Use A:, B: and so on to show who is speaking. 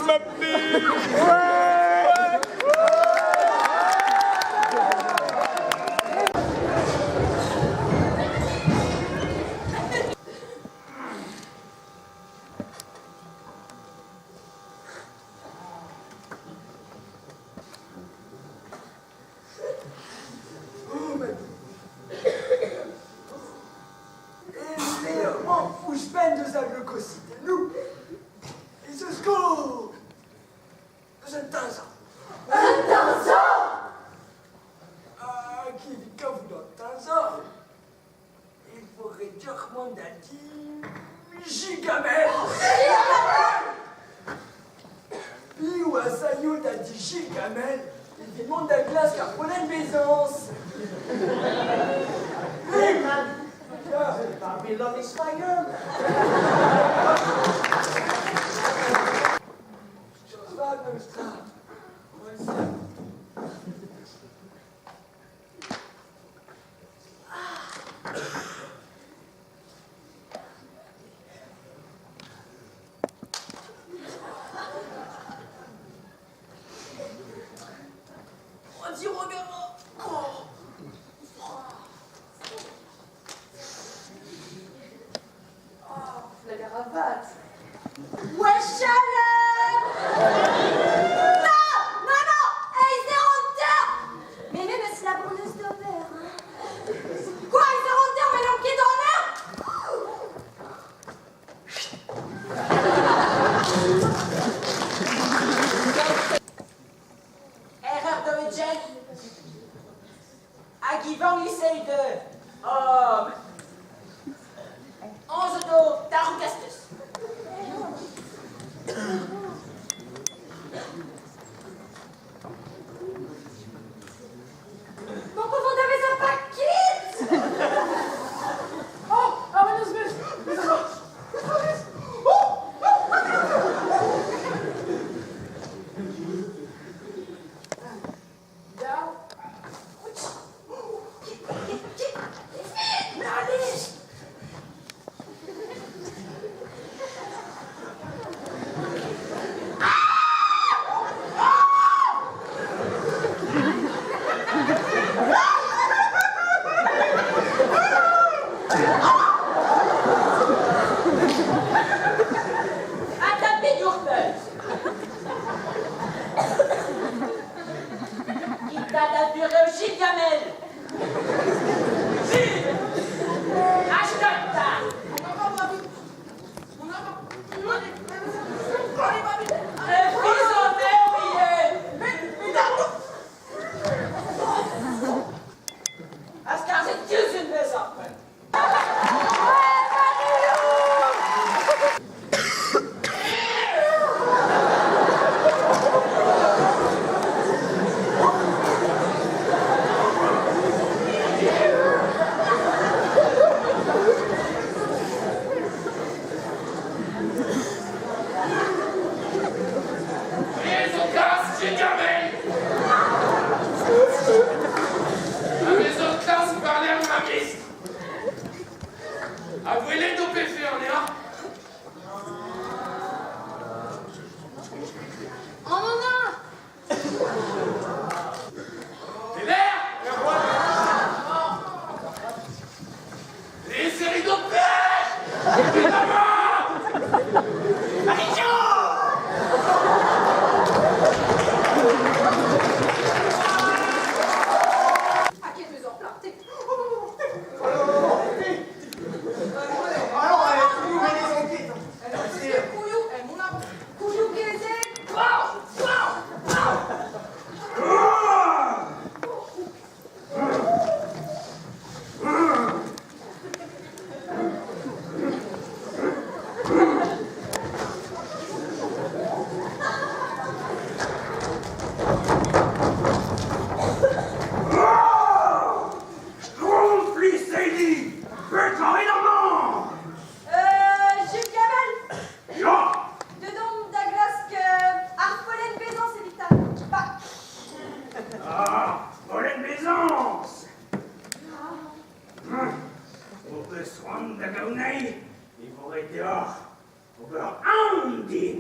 A: E-lec'h-mañ ouzhpenn deus al leukositennoù ez eus kaoz eus un teñzor.
B: Un teñzor?
A: Hag evit kavout an teñzor e vo ret deoc'h mont da di Gigamel. Piv a sailho da di Gigamel evit mont da glask ar follenn bezañs?
C: Babylon is fire!
A: Chañs vat memes tra.
B: Ouais, chaleur! Non, non, non! Eizh eur hanter! Mais même si la bronzeuse d'ober, hein. Quoi, eizh eur hanter, mais n'on ket en eur?
C: Erreur d'origine. Hag Ivan essaye de... Oh, 11 do Taroukastes.
B: Bon, bon, avez un paquet!
A: Oh, ah, mais, mais,
C: Gilgamel!
D: Ha gwelet ho pefe anezhañ?
B: An
D: Pelec'h? Les ho pech! Évidemment! Stroñflisedi! Petra eo amañ?
B: Jules Gavel
D: Ya!
B: Deut omp da glask ar follenn bezañs evit ar bak.
D: Ah, follenn bezañs! Ho peus c'hoant da gaout anezhi e vo ret deoc'h ober aon din.